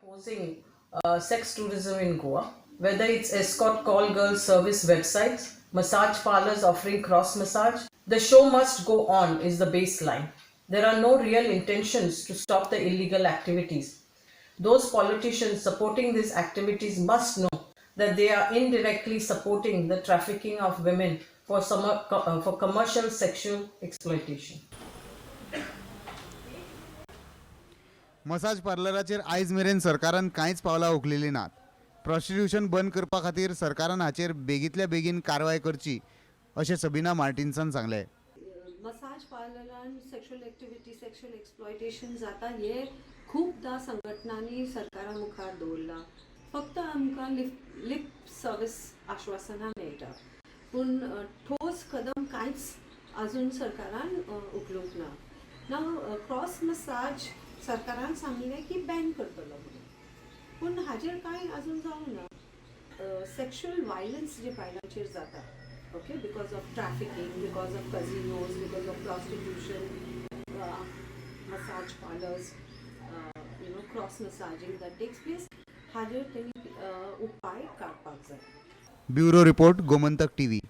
Opposing sex tourism in Goa, whether it's escort call girl service websites, massage parlors offering cross massage, the show must go on is the baseline. There are no real intentions to stop the illegal activities. Those politicians supporting these activities must know that they are indirectly supporting the trafficking of women for commercial sexual exploitation. Massage पार्लराचेर आयज मेरेन सरकारान कांयच पावलां उखलिल्लीं नात. Prostitution बंद करपा खातीर सरकारान हाचेर बेगींतल्या बेगीन कारवाय करची अशें सबिना मार्टिन्सान सांगलें. मसाज पार्लरान सेक्शुअल एक्टिविटी, सेक्शुअल एक्सप्लॉयटेशन जाता हें खुबदां संघटनांनी सरकारा मुखार दवरलां. फक्त आमकां लिप सर्वीस आश्वासनां मेळटा, पूण ठोस कदम कांयच अजून सरकारान उखलूंक ना. नाव क्रॉस मसाज सरकारान सांगलें की बॅन करतलो म्हणून, पूण हाजेर कांय अजून जावंक ना. सेक्शुअल वायलन्स जे बायलांचेर जाता, okay, because of trafficking, because of casinos, because of prostitution, massage parlours, cross massaging that takes place, हाजेर तेणी उपाय काडपाक जाय. Bureau report, Gomantak TV.